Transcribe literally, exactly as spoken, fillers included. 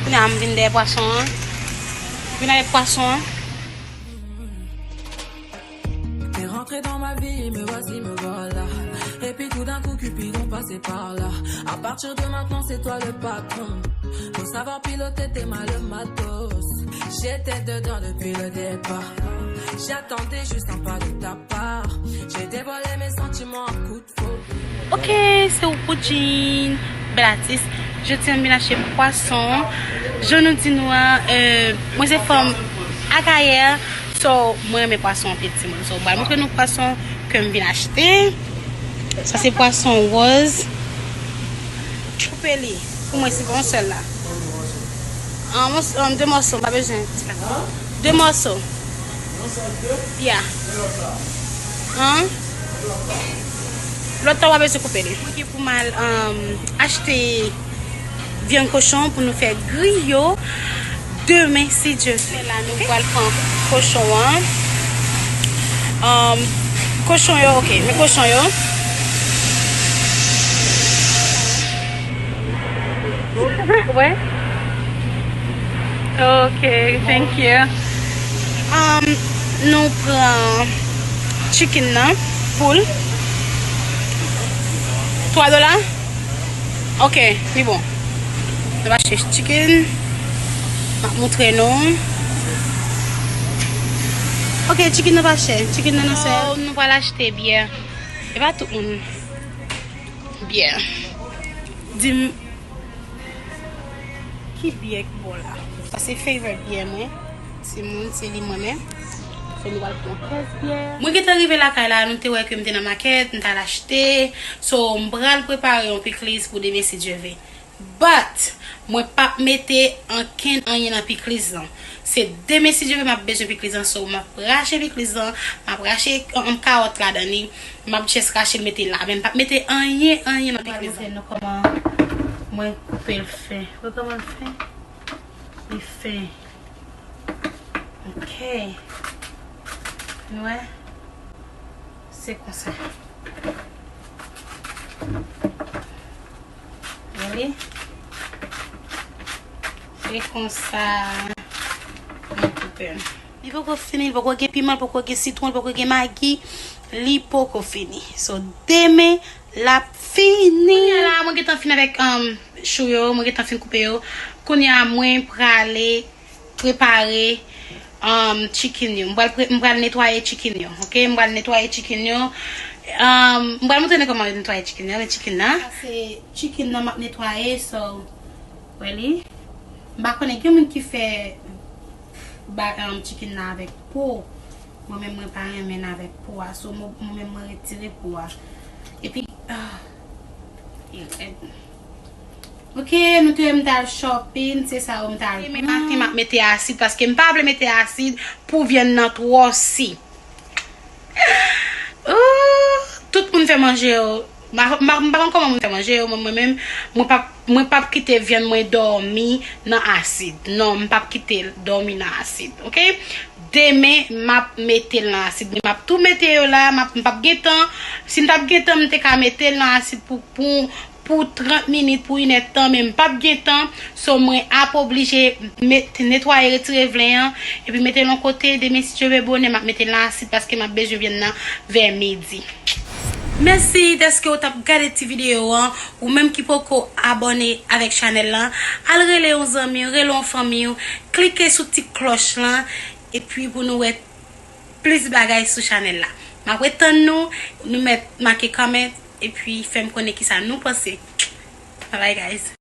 Kounye a m vin dèyè pwason an. Vin avèk pwason an. T'es rentré dans ma vie, me voici, me voilà. Et puis tout d'un coup, Cupidon passé par là. À partir de maintenant, c'est toi le patron. Faut savoir piloter tes mains, le matos. J'étais dedans depuis le départ. J'attendais juste un pas de ta part. J'ai dévoilé mes sentiments à coups de faux. Ok, se ou Poutine, bèl atis. Jodi a m vin achte pwason. Jan nou di nou an, euh, mwen se fanm Akayè. So, mwen renmen pwason anpil timoun. So, m pral montre nou pwason ke m vin achte. Sa se pwason wòz. Koupe li. Pou mwen, se pa yon sèl la. An, yon, an, de mòso, m pa bezwen. De mòso. Ya. An? Lòt la, w pa bezwen koupe li. Mwen gen pou m al, um, achte vyann kochon pou nou fè griyo demen, si Dye vle. La, nou pral pran kochon an. Um, kochon yo, ok, men kochon yo. Wè? Ok, thank you. Um, nou pran chicken nan, poul. Twa dola? Ok, li bon. Nou va achte chicken. M ap montre nou. Ok, chicken nan pa chè. Chicken nan nan sèl. Nou pral achte byè. E pa tout moun. Byè. Di m ki byè ki bon la. Sa se favorite byè mwen. Timoun, se li mwen menm. So, nou pral pran kès byè. Mwen gentan rive lakay la, nou te wè ke m te nan makèt, m t al achte. So, m pral prepare yon pikliz pou demen, si Dye vle. But, mwen p ap mete ankenn anyen nan pikliz lan. Se demen, si Dye vle, m ap bezwen pikliz lan. So, m ap rache pikliz lan, m ap rache, um, kawòt ladan li. M ap just rache l mete la, men m p ap mete anyen, anyen nan pikliz lan. Mwen koupe l fen. Wè kòman l fen? Li fen. Ok. Nou wè? Se konsa. Wè li? Se konsa mwen koupe l. Li poko fini, li poko gen piman, li poko gen sitwon, li poko gen magi. Li poko fini. So, demen, l ap fini. Kounye a la, mwen gentan fin avèk, um, chou yo, mwen gentan fin koupe yo. Kounye a, mwen prale prepare, um, chicken yo. M pral pre-, m pral netwaye chicken yo, ok? M pral netwaye chicken yo. Um, m pral montre nou kòman yo netwaye chicken yo. Men chicken nan. Sa se chicken nan m ap netwaye, so, wè li. M pa konnen gen moun ki fè ba, um, chicken nan avèk po. Mwen menm, mwen pa renmen l avèk po a. So, mwen, mwen menm, mwen retire po a. Epi, ah, li rèd. Ok, nou te wè m t al shopping, se sa yo m t al pran. Demen maten, m ap mete asid, paske m pa vle mete asid pou vyann nan twò si. Ooh, tout moun fè manje yo. M pa, m pa, m pa konn kòman moun fè manje yo, men mwen menm, mwen p ap, mwen p ap kite vyann mwen dòmi nan asid. Non, m p ap kite l dòmi nan asid, ok? Demen, m ap mete l nan asid. Men m ap tou mete yo la, m ap, m p ap gen tan. Si m t ap gen tan, m te ka mete l nan asid pou, pou, pou trant minit, pou inèdtan, men m p ap gen tan. So, mwen ap oblije met, netwaye, retire vyann an, epi mete l yon kote. Demen, si Dye vle bonè, m ap mete l nan asid paske m ap bezwen vyann nan vè midi. Mèsi dèske w t ap gade ti videyo an. Ou menm ki poko abòne avèk chanèl lan, al rele yon zanmi w, rele yon fanmi w, klike sou ti klòch lan, epi pou nou wè plis bagay sou chanèl la. M ap ret tann nou, nou mèt make comment, epi fè m konnen kisa nou panse. Bye bye, guys.